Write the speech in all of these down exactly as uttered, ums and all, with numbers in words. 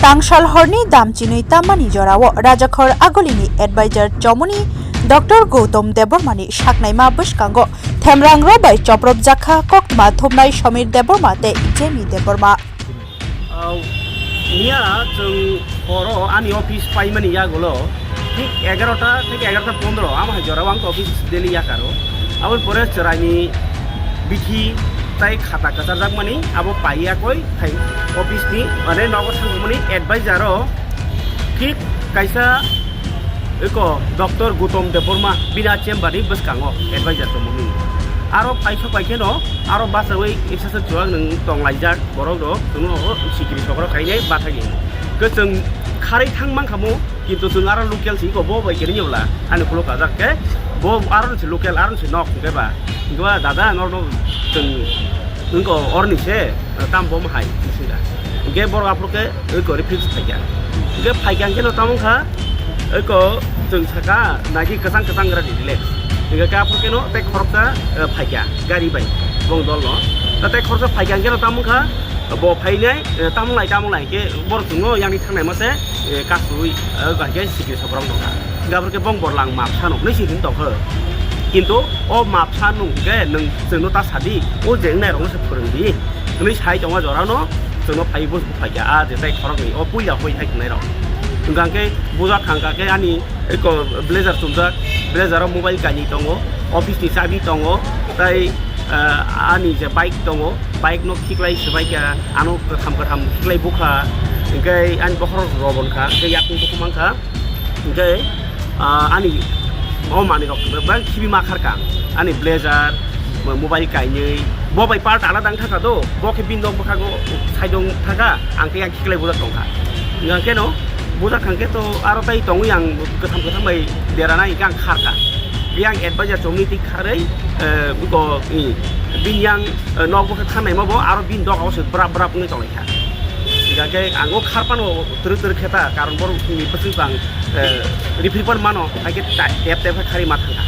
Tangsal horni dam chinwi tammani jorao Rajakhor Agulini advisor chomoni Doctor Gautam Debbarmani saknaima bwskango themrangrok bai chopropjakha koktwma thumnai Somir Debbarma tei Jemi Debbarma. Au, miya chwng horo ani office paimani yagulo thik egarota theke egarota pondro, amo hai jorao ang office daily yakaro. Aboni pore chwraini bithi tai khata kwcharjakmani abo paiya koi hai office ni, mane, nogo thangmani advisor o thik kaisa eko Doctor Gautam Debbarma bina chamber ni bwskango advisor tongmani. Aro paisok pai kheno aro bachawi exercise chuwak nwng tonglaijak borok rok, chwngno o sikiri sokrok kainai bathagi. Ke chwng kharwi thang mankhamu, kintu chwng aro local si eko bo bai kene nyola ani khulo kajak ke bo aro si local aro si nok hwnkhe ba. Hwnkhe ba dada norno chwng wngko oroni se tam bom hai sida. Hwnkhe borok aphuru ke oi kori fix phaikha. Hwnkhe phaikha hwnkhe no tamo wngkha, oi ko chwng saka nagi kwchang kwchang gra di relax. Hwnkhe khe aphuru khe no tei khoroksa, eh, phaikha gari bai bong dol no. Ta tei khoroksa phaikha hwnkhe no tamo wngkha, bo phainai, eh, tamo lai tamo lai hwnkhe borok chwngno yang di thangnai ma se, eh, kasui, eh, bai khe sikiri sobrang tongkha. Hwnkhe aphuru khe bong borlang map sano hwnwi si hwn tongkha. Kintu o map sa nung hwnkhe nwng chwngno ta sadi, o je wngnai rokno se phwrwng di. Hwnwi sai tongma jorano chwngno phai bo phaikha, a je tai khoroknwi o puila hoi hai khwnai rok. Hwnkha khe bujak thangkha khe ani eko blazer chumjak, blazer o mobile kainwi tongo, office ni chabi tongo, tai, ah, ani je bike tongo, bike no khiklai swbaikha, ano kwtham kwtham khiklai bukha, hwnkhe ani bokhorok robon kha, hwnkhe yakung bukhuk mankha. Hwnkhe, ah, ani o manwi rok bebak khibi ma kharkha. Ani blazer, mo-, mobile kainwi, bo bai part alada wng thaka do, bo khe bini nok bwkhago side wng thaka, ang khe yang khiklai bujak tongkha. Hwnkhe no bujak thangkhe to aro tai tongwi ang kwtham kwtham bai deranai hwnkhe ang kharkha. Yang advisor chomni tik kharwi, eh, buko, i, bini yang, eh, nok bwkha khanai ma bo aro bini dok o se brap brap wngwi tonglaikha. Hwnkhe ang o kharpano twrwk twrwk khe ta, karon borok ni bwswk bang, eh, rifri pan mano, hai khe ta-, tep tep khe khari ma thangkha.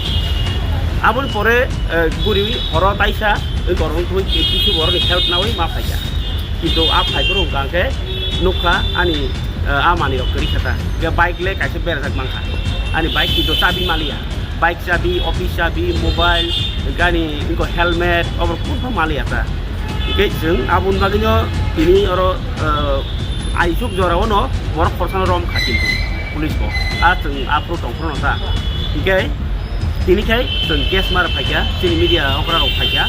Aboni pore, eh, buri horo taisa, wngkor wngkhui kisu borok ni help nawi ma phaikha. Kintu a phai borok hwnkha khe nukha ani, eh, a manwi rok kwrwi kha ta. Hwnkhe bike le kaisa berajak mankha. Ani bike kintu chabi maliya. Bike chabi, office chabi, mobile, gani, wngkha helmet, obo kunu maliya ta. Hwnkhe chwng aboni bagwino tini oro, ah, aisuk jorao no borok khorsano rom kha kintu police bo. A chwng aphuru tongphuru no ta. Hwnkhe tini khai chwng case ma rw phaikha, chini media okra rok phaikha.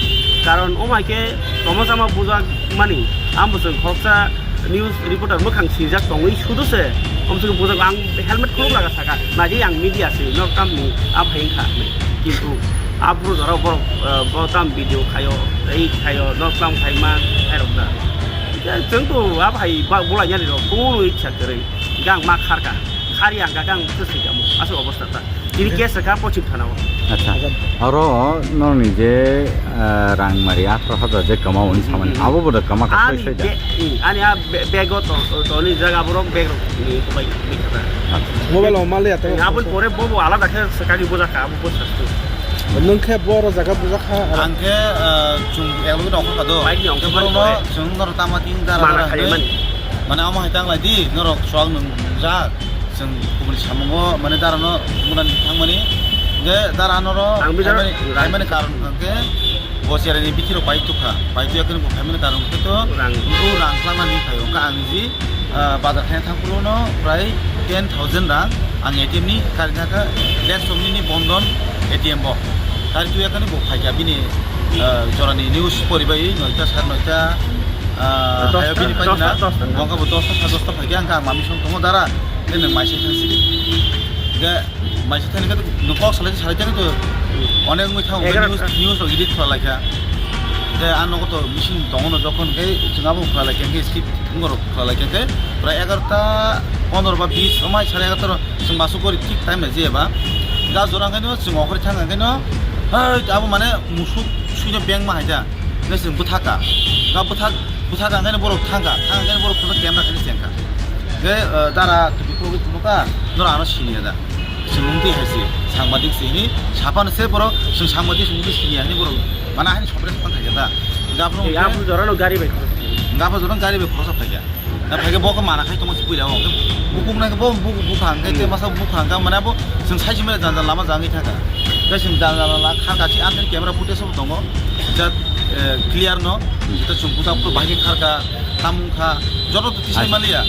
Karon omo hai khe tongma chama bujak mani, amo chwng khoroksa news reporter mwkhang sinjak tongwi sudu se, omo chwng bujak ang helmet khuluk laga saka, naidi ang media se, nok tamni a phai wngkha hinwi. Kintu aphuru jorao borok, eh, bo tam video khaio, ei khaio, nok tam khai ma, khairok da. Chwng to a phai ba-, bolai yani rok, kunu iksa kwrwi, hwnkhe ang ma kharkha, khari ang kha khe ang thwswi kamo, aswk obostha ta. Tini case kha pochim thana o. Acha. Oro nokni je, ah, rang mari atharo hajar je kama oni samani. Hmm. Abo bo da kama kha. Ani soi soi da. Be-, hmm, ani a be-, bag o to, to, to ni jaga borok bag rok ni kobai ni kha. Acha. Mobile o mali ato. Aboni pore bo bo alada khe sakani boja kha, abo bo sastu. Nung khe bo ro jaga boja kha. Ang khe, ah, chung elo nong kha do. Bike ni ong khe borok no pore. Chung nor tama tin dara mana dara khai hinwi. Mani. Mane amo hai tang lai di, norok suang nung jak. Chwng kubuni samungo, mane, darano mwnani thangmani, hwnkhe dara norok ang bidar phaimani, rang phaimani karon hwnkhe bo cherani bithi rok pai tukha, pai tuya kheno bo phaimani karon hwnkhe to rang. Bo rang khlangna ni phaio, hwnkhe ang ji, ah, bazar khaina thang phuru no prai ten thousand rang ang A T M ni kari thangkha, dersho minute ni bondon A T M bo kari tuya kheno bo phaikha bini, ah, jorani news poribai noita, sar noita, ah, dosta, hayo bini paina, dosta, dosta. Bo wngkha bo dosta, sar dosta phaikha, hwnkhe ang mami song tongo dara. Tei nwng maising thang sidi. Hwnkhe maising thani khe nwng kok salai salai thani to onek wngwi thango, hwnkhe egarota. News, news rok edit khlai laikha. Hwnkhe a nogo to machine tongo no, jokhon khe chwng abo khlai laikha, hwnkhe skip wngorok khlai laikha, hwnkhe prai egarota pondro ba bis, omai sare egarota ro chwng masuk gori thik time nai jeba. Hwnkhe a jora hwnkhe no chwng okhorwi thang hwnkhe no, hai abo mane musuk suino beng ma hai da. Hwnkhe chwng bwthaka. Hwnkhe bwthak-, bwthaka hwnkhe borok thangkha. Thang hwnkhe borok phunukha camera khe chengkha. Hwnkhe, eh, dara twi phunukgwi phunukha, norok ano siniya da. Chwng wng twi hai se, sangbadik se hini, saphano se borok, chwng sangbadik se wng twi siniya hini borok. Mane ahini sopre saphang khaikha da. Hwnkhe aphuru Ei, hwnkhe aphuru jorano gari bai khoroksa. Hwnkhe aphuru jorano gari bai khoroksa phaikha. Na phaikhe bo khe mana khai tongma se puila o. Bukung na khe bo bu-, bukhang khe, hmm, te masa bukhang khe mane bo chwng sai simre jang jang lama jangwi thangkha. Khe chwng jang jang la kha kachi anthani camera footage bo tongo. Jat, eh, clear no. Jeta chwng busa phu bahai khe kharkha, tamung kha, joto to tisai, acha, maliya.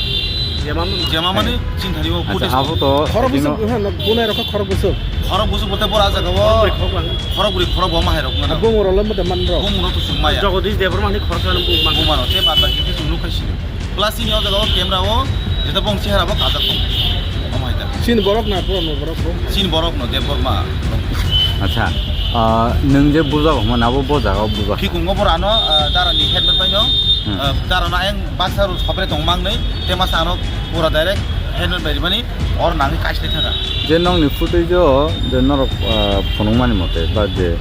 Jema mani, hai, chinthani o, acha, footage abo tongo. To khorok bwswk, bino, ha, no, bunai rok khe khorok bwswk. Khorok bwswk bote bora jaga o. Khorok bwrwi, khorok bwrwi, khorok bo mahai rok mano. Bumung rok le mate man rok. Bumung rok to chwng maya. Jagadish Debbarma ni khorok bwswk bumung man. Bumung mano, te bad baki khe chwng nukhai sini. Plus chini o jaga o camera o jeta bong chehara bo kajak tong. Omo hai ta. Chini borok na, borok no, borok bo. Chini borok no, Debbarma. Acha, ah, nwng je bujago hwnma abo bo jaga o bujak. Khikungo borano, ah, dara ni helmet bai no, hmm, ah, dara no ayang baksa ru sopre tong mang nei, te masa ano pura direct helmet bai rimani or nangni kaisle thaka. Je nokni footage o je norok, ah, phunukmani mote ba je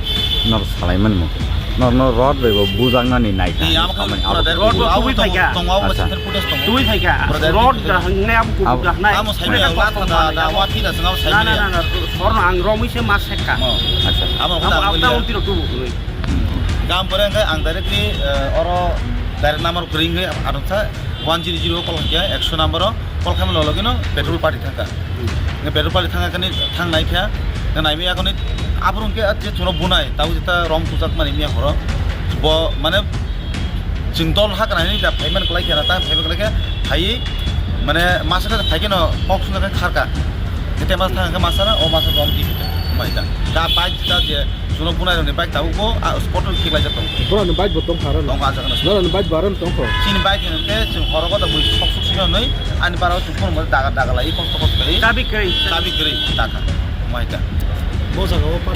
norok salaimani mote. Norno rod bai bo bujaknani naikha. Ni, amo khe samani pura abo direct rod bo abo tubui tongo, phaikha. Tongo, abo, acha, center footage tongo. Tubui phaikha. Pura direct rod tubui phaikha. Da hangne abo kubuk, abo da hanai. Amo saimanya, pura wata da, da, wati da, sengabo saimanya. Na, na, na, na, sorno ang romwi se ma sekha. Oh. Acha. Amo, abo, abo, abo, abo, abo, tiro tubuk nui. Gam pore hwnkhe ang directly, eh, oro direct number kwrwi hwnkhe adoksa one zero zero call hwnkhe ekso number o call khaima logino petrol party thangkha. Nge petrol pali thanga kani thang nai kha, nge nai maya kani aphuru hwnkhe je chwngno bunai, tabuk jeta rom tujak mani miya horo. Bo mane chwng dol ha kana ni da payment kwlai kha na, ta payment kwlai kha, phai mane masa khe phai khe no kok suna khe kharka. Jete mas thang khe masa na, o masa rom di mai da. Da bike da je chwngno bunai rok ni bike tabuk bo, a spot o khiklai jak tong. Borok ni bike bo tong kha ro no? Tong kha jak no. Borok ni bike bo aro no tong kho. Chini bike hwnkhe chwng horo kota bui sok sok sino nui. Ani bara o chukphang mo daga daga lai, kosto kosto lai. Chabi kwrwi. Chabi kwrwi, taka. Mai ta. Bo jaga o pan.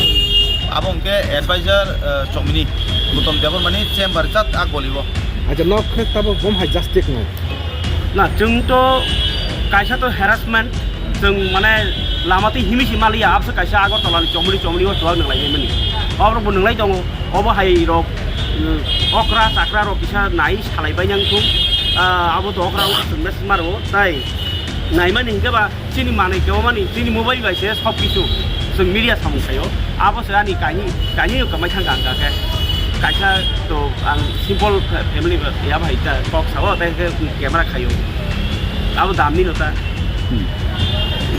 Abo hwnkhe advisor, eh, Chomini. Gautam Debbarma ni chamber jat a goli o. Acha, nok khe tabuk bom hai justice no. Na, chwng to kaisa to harassment, chwng mane lama twi himi si maliya, abse kaisa Agartala ni Chomini, Chomini o chuwak nang lai mani. Obo bo nang lai tongo, obo hai rok, mm, okra chakra rok kisa nai salai bai nang thung. Ah, abo to okra o chwng mes maro, tai nai mani hingke ba, chini manwi kebo mani, chini mobile bai se sob kisu chwng media samung khaio. Abo se ani kahi, kahi kamai thang kha khe. Kaisa to ang simple fa-, family ba, ya bai ta kok sao, tai khe camera khaio. Abo dam ni no ta. Hmm.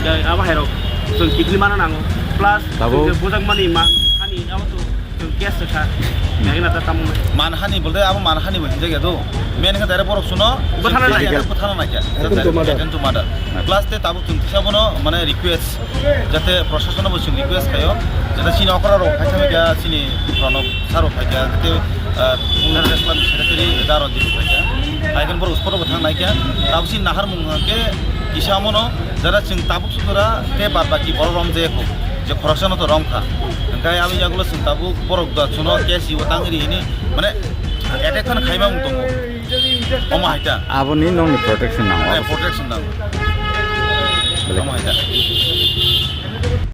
Ga-, abo hai rok chwng kiphilwi mana nango. Plus, tabo chwng je bujak mani man, hani abo to Chwng case wngkha, nangina ta tamo. Manhani bolte abo manhani bo hinjak ya do. Main khe direct borok suno, bwthana case naikha. Bwthana naikha. Attempt to murder. Attempt to murder. Plus te tabuk chwng kisa bono mane request, jate proshasano bo chwng request khaio, jate chini okra rok phaikha, chini Pranab sir rok phaikha, jate, ah, National Secretary Daro Dibuk phaikha. Phaikhe borok spot o bo thang naikha. Tabuk chini naharmung hwnkhe kisa bono jara chwng tabuk sukura te bad baki borok romjak kho. Je khoroksano to romkha. Hwnkhe aboni yagulo chwng tabuk borok da chuno case ibo tangri hini, mane, attack khan khaima mung tongo. Omo hai ta. Aboni nokni protection nango. Eh, protection nango. Belai. Omo hai ta.